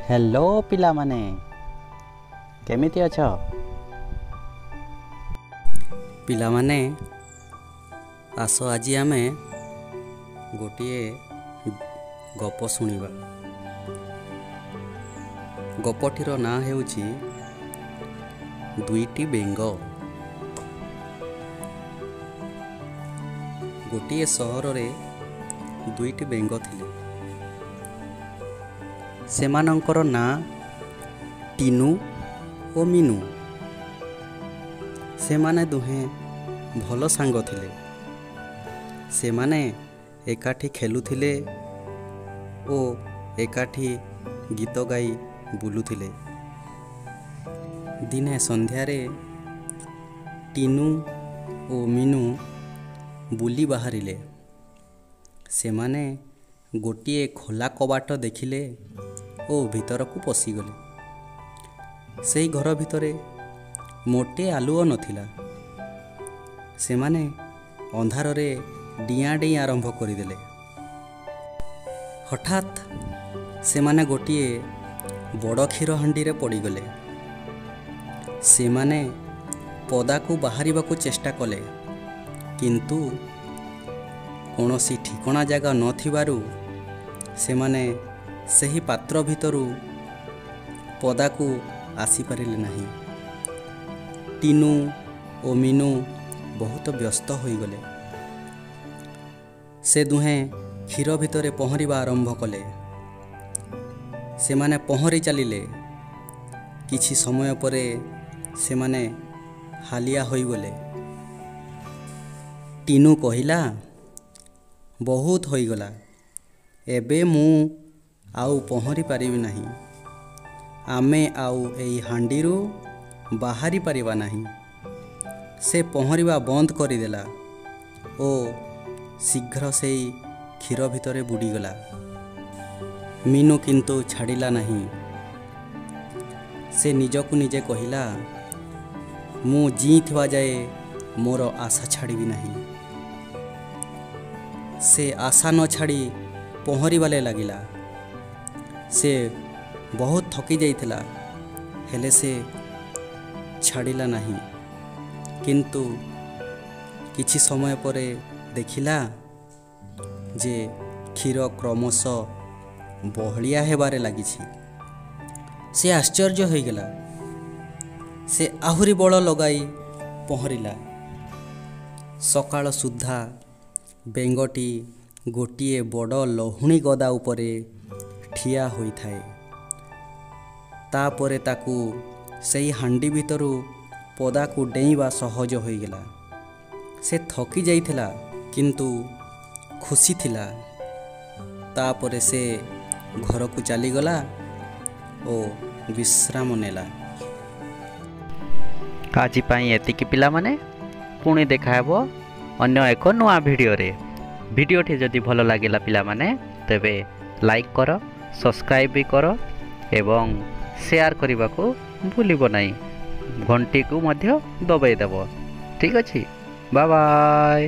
Hello ପିଲାମାନେ, କେମିତି ଅଛ? ପିଲାମାନେ, ଆସ ଆଜି ଆମେ ଗୋଟିଏ ଗପ ଶୁଣିବା। ଗପଟିର ନାଁ ହେଉଛି ଦୁଇଟି ବେଙ୍ଗ। ଗୋଟିଏ ସହରରେ ଦୁଇଟି ବେଙ୍ଗ ଥିଲେ। ସେମାନଙ୍କର ନାଁ ଟିନୁ ଓ ମିନୁ। ସେମାନେ ଦୁହେଁ ଭଲ ସାଙ୍ଗ ଥିଲେ। ସେମାନେ ଏକାଠି ଖେଲୁଥିଲେ ଓ ଏକାଠି ଗୀତ ଗାଇ ବୁଲୁଥିଲେ। ଦିନେ ସନ୍ଧ୍ୟାରେ ଟିନୁ ଓ ମିନୁ ବୁଲି ବାହାରିଲେ। ସେମାନେ ଗୋଟିଏ ଖୋଲା କବାଟ ଦେଖିଲେ ଓ ଭିତରକୁ ପଶିଗଲେ। ସେଇ ଘର ଭିତରେ ମୋଟେ ଆଲୁଅ ନଥିଲା। ସେମାନେ ଅନ୍ଧାରରେ ଡିଆଁ ଡେଇଁ ଆରମ୍ଭ କରିଦେଲେ। ହଠାତ୍ ସେମାନେ ଗୋଟିଏ ବଡ଼ କ୍ଷୀର ହାଣ୍ଡିରେ ପଡ଼ିଗଲେ। ସେମାନେ ପଦାକୁ ବାହାରିବାକୁ ଚେଷ୍ଟା କଲେ, କିନ୍ତୁ କୌଣସି ଠିକଣା ଜାଗା ନଥିବାରୁ ସେମାନେ ସେହି ପାତ୍ର ଭିତରୁ ପଦାକୁ ଆସିପାରିଲେ ନାହିଁ। ଟିନୁ ଓ ମିନୁ ବହୁତ ବ୍ୟସ୍ତ ହୋଇଗଲେ। ସେ ଦୁହେଁ କ୍ଷୀର ଭିତରେ ପହଁରିବା ଆରମ୍ଭ କଲେ। ସେମାନେ ପହଁରି ଚାଲିଲେ। କିଛି ସମୟ ପରେ ସେମାନେ ହାଲିଆ ହୋଇଗଲେ। ଟିନୁ କହିଲା, ବହୁତ ହୋଇଗଲା, ଏବେ ମୁଁ ଆଉ ପହଁରି ପାରିବି ନାହିଁ। ଆମେ ଆଉ ଏଇ ହାଣ୍ଡିରୁ ବାହାରି ପାରିବା ନାହିଁ। ସେ ପହଁରିବା ବନ୍ଦ କରିଦେଲା ଓ ଶୀଘ୍ର ସେଇ କ୍ଷୀର ଭିତରେ ବୁଡ଼ିଗଲା। ମିନୁ କିନ୍ତୁ ଛାଡ଼ିଲା ନାହିଁ। ସେ ନିଜକୁ ନିଜେ କହିଲା, ମୁଁ ଜିଇଁଥିବା ଯାଏ ମୋର ଆଶା ଛାଡ଼ିବି ନାହିଁ। ସେ ଆଶା ନ ଛାଡ଼ି ପହଁରିବାରେ ଲାଗିଲା। ସେ ବହୁତ ଥକି ଯାଇଥିଲା, ହେଲେ ସେ ଛାଡ଼ିଲା ନାହିଁ। କିନ୍ତୁ କିଛି ସମୟ ପରେ ଦେଖିଲା ଯେ କ୍ଷୀର କ୍ରମଶଃ ବହଳିଆ ହେବାରେ ଲାଗିଛି। ସେ ଆଶ୍ଚର୍ଯ୍ୟ ହୋଇଗଲା। ସେ ଆହୁରି ବଳ ଲଗାଇ ପହଁରିଲା। ସକାଳ ସୁଦ୍ଧା ବେଙ୍ଗଟି ଗୋଟିଏ ବଡ଼ ଲହୁଣୀ ଗଦା ଉପରେ ଠିଆ ହୋଇଥାଏ। ତାପରେ ତାକୁ ସେଇ ହାଣ୍ଡି ଭିତରୁ ପଦାକୁ ଡେଇଁବା ସହଜ ହୋଇଗଲା। ସେ ଥକି ଯାଇଥିଲା, କିନ୍ତୁ ଖୁସି ଥିଲା। ତାପରେ ସେ ଘରକୁ ଚାଲିଗଲା ଓ ବିଶ୍ରାମ ନେଲା। ଆଜି ପାଇଁ ଏତିକି ପିଲାମାନେ, ପୁଣି ଦେଖାହେବ ଅନ୍ୟ ଏକ ନୂଆ ଭିଡ଼ିଓରେ। ଭିଡ଼ିଓଟି ଯଦି ଭଲ ଲାଗିଲା ପିଲାମାନେ, ତେବେ ଲାଇକ୍ କର, ସବସ୍କ୍ରାଇବ୍ ବି କର ଏବଂ ସେୟାର କରିବାକୁ ଭୁଲିବ ନାହିଁ। ଘଣ୍ଟିକୁ ମଧ୍ୟ ଦବାଇ ଦେବ। ଠିକ୍ ଅଛି, ବାଏ ବାଏ।